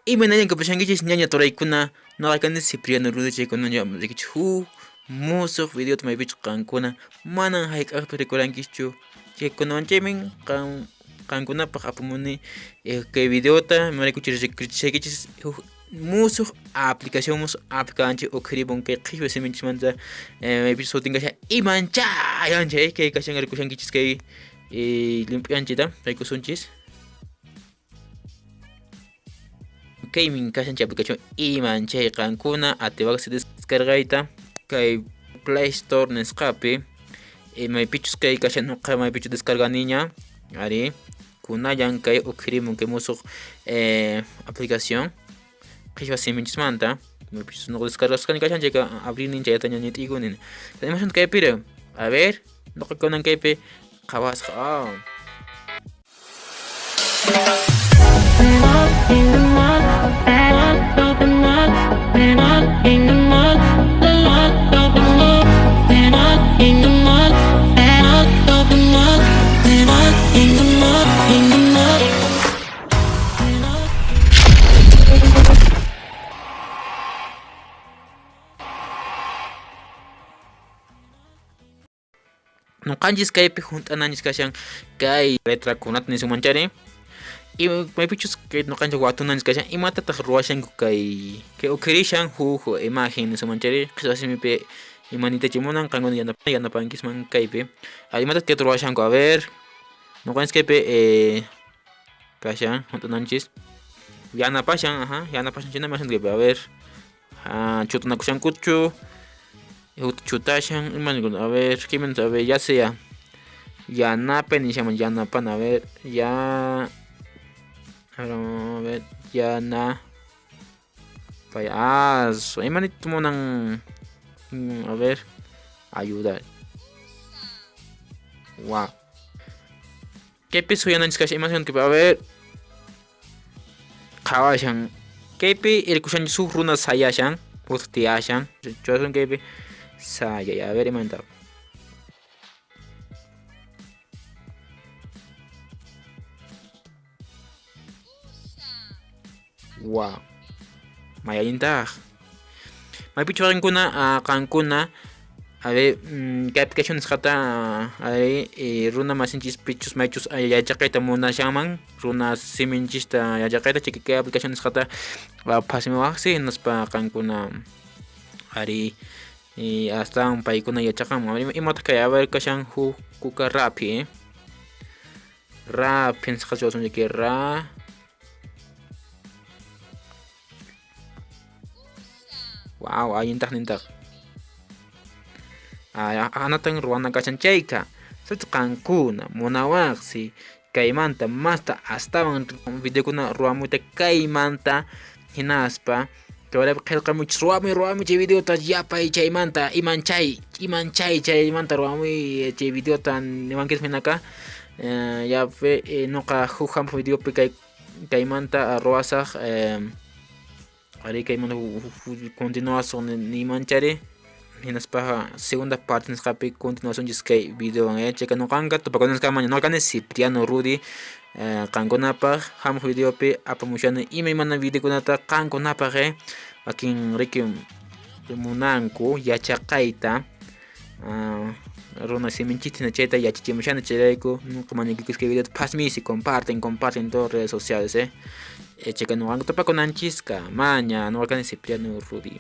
Imaynallan kapushankichis ñaña turaykuna, noqa kani Cipriano Rudy, chaykuna rikichis huk musuq videota maypichus qankuna manan hayk'aqpis rikurankischu. Chaykunawan chaymin qankunapaq apamuni kay videota, imaraykuchus rikuchishaykichis huk musuq aplicación, musuq app kanchik ukhiripun kay qhichwa siminchismanta, maypichus sutin kashan imanchayanchik, kay kashan rikushankichis kay limpianchita rikusunchis. Kaymin kashan chay aplicación imanchay qankuna atiwaqsi descargayta kay Play Store nisqapi, maypichus kay kashan noqa maypichus descarganiña, ari kunallan kay ukhirimun kay musuq aplicación qhichwa siminchismanta, maypichus noqa descargasqani kashan chayka abrirnin chayta ña ñit'ikunin. Imashan kaypiri? A ver, noqa kunan kaypi qhawasqa. Noqanchis kaypi hunt'ananchis kashan kay letrakunata nisunmanchari, y maypichus kay noqanchis watunanchis kashan imatataq ruwashanku kay ukhirishan huk imagen nisunmanchari, qhichwa simipi imanitachi munan qankuna yanapankisman kaypi. Imatataq kayta ruwashanku? A ver, noqanchis kaypi kashan hunt'ananchis yanapashan, aja, yanapashan chayna imashan kaypi, a ver, chutanakushankuchu, chutashan, ima a ver, ¿qué menos? A ver, ya sea yanape nishaman yanapan, a ver, ya, a ver, yana, payaso, imanito munan, a ver, ayudar. Wow. ¿Qué piso yananchis kashan? Imashan a ver, qhawashan. Kaypi rikushanchis huk runa sayashan, huk tiyashan. Churasun kaypi sayay, a ver, imanta. Wow. May allintaq. Maypichu qankuna, qankuna, a ver, kay aplicación nisqata, a ver, runa masinchis pichus maychus yachaqayta munashanman, runa siminchista yachaqayta, chay kay aplicación nisqata phasimuwaqsi, hinaspa qankuna ari astawan paykuna yachaqanman. Imataq kay, a ver, kashan huk kuka rapi, rapi nisqa churasun chay ra. Wow, allintaq nintaq. Anatan ruwana kashan chayka. Sichus qankuna munawaqsi kaymanta masta astawan videokuna ruwamuyta kaymanta, hinaspa kawarapi qillqamuychis, ruwamuy, ruwamuy chay videota yapay chaymanta, imanchay, imanchay chaymanta ruwamuy chay videota niwankismi hinaka. Yape noqa huk hamuq videopi kaymanta ruwasaq, ari kaymanta continuación nimanchari, hinaspaqa segunda parte nisqapi continuacionchis kay videowan, chayka noqanqa tupakunankama noqa kani Cipriano Rudy, qankunapaq hamuq videopi apamushani imaymana videokunata qankunapaq, wakin riki munanku yachaqayta, runa siminchista chayta yachachimushani, chayrayku noqa mañakuykus kay videota phasmiysi, comparten, comparten en todas redes sociales, chayka noqanqa tupakunanchisqa maña, noqa kani Cipriano Rudy.